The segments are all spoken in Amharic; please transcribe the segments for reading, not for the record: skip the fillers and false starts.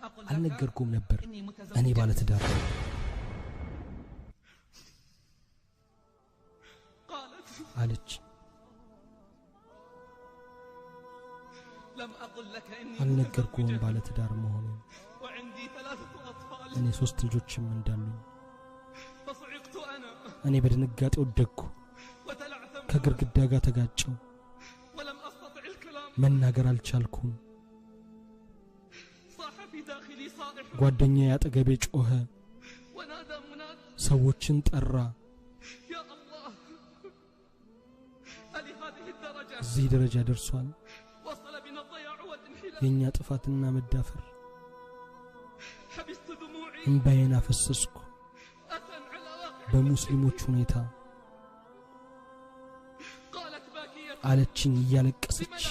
አልነገርኩም ነበር እኔ ባለትዳር አለች። አልነገርኩም ባለትዳር መሆኔን፣ እኔ 3 ልጆችም እንዳሉኝ። እኔ በድንጋጤ ወደቅኩ፣ ከግርግዳ ጋር ተጋጨው፣ መናገር አልቻልኩም። ጓደኛዬ አጠገቤ ጮኸ፣ ሰዎችን ጠራ። እዚህ ደረጃ ደርሷል የኛ ጥፋትና መዳፈር። እንባዬን አፈሰስኩ በሙስሊሞች ሁኔታ። አለችኝ እያለቀሰች፣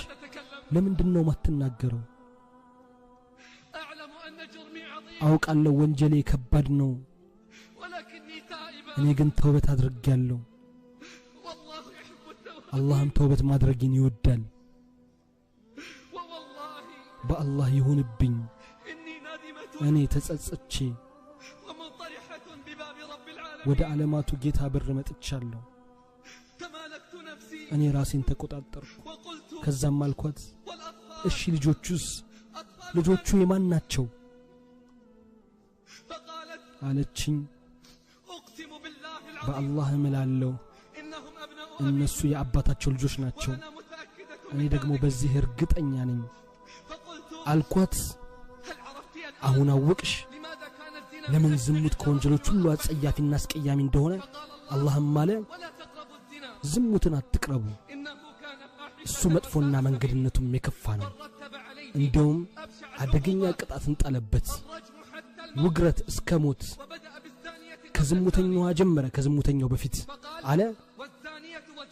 ለምንድነው ማትናገረው? አውቃለሁ ወንጀሌ ከባድ ነው፣ እኔ ግን ተውበት አድርጌያለሁ። አላህም ተውበት ማድረግን ይወዳል። በአላህ ይሁንብኝ እኔ ተጸጽቼ ወደ ዓለማቱ ጌታ በር መጥቻለሁ። እኔ ራሴን ተቆጣጠርኩ። ከዛም አልኳት፣ እሺ ልጆቹስ? ልጆቹ የማን ናቸው? አለችኝ፣ በአላህ እምላለሁ እነሱ የአባታቸው ልጆች ናቸው፣ እኔ ደግሞ በዚህ እርግጠኛ ነኝ። አልኳት፣ አሁን አወቅሽ ለምን ዝሙት ከወንጀሎች ሁሉ አጸያፊና አስቀያሚ እንደሆነ? አላህም አለ ዝሙትን አትቅረቡ፣ እሱ መጥፎና መንገድነቱም የከፋ ነው። እንደውም አደገኛ ቅጣትን ጣለበት፣ ውግረት እስከ ሞት። ከዝሙተኛዋ ጀመረ፣ ከዝሙተኛው በፊት አለ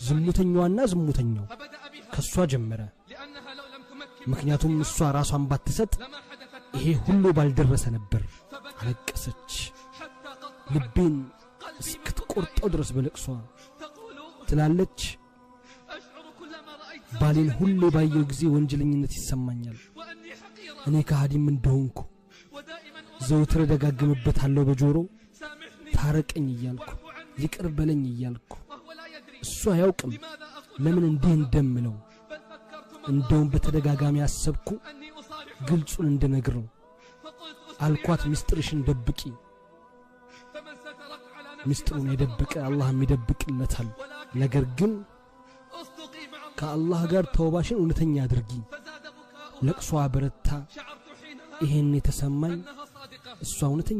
ዝሙተኛዋና ዝሙተኛው ከሷ ጀመረ። ምክንያቱም እሷ ራሷን ባትሰጥ ይሄ ሁሉ ባልደረሰ ነበር። አለቀሰች፣ ልቤን እስክትቆርጠው ድረስ በለቅሷ። ትላለች፣ ባሌን ሁሌ ባየው ጊዜ ወንጀለኝነት ይሰማኛል፣ እኔ ከሃዲም እንደሆንኩ ዘውትር ደጋግምበታለሁ በጆሮ ታረቀኝ እያልኩ ይቅር በለኝ እያልኩ። እሱ አያውቅም ለምን እንዲህ እንደምለው። እንደውም በተደጋጋሚ አሰብኩ ግልጹን እንደነግረው። አልኳት ምስጢርሽን ደብቂ፣ ምስጢሩን የደበቀ አላህም ይደብቅለታል። ነገር ግን ከአላህ ጋር ተውባሽን እውነተኛ አድርጊ። ለቅሷ በረታ። ይሄን የተሰማኝ እሷ እውነተኛ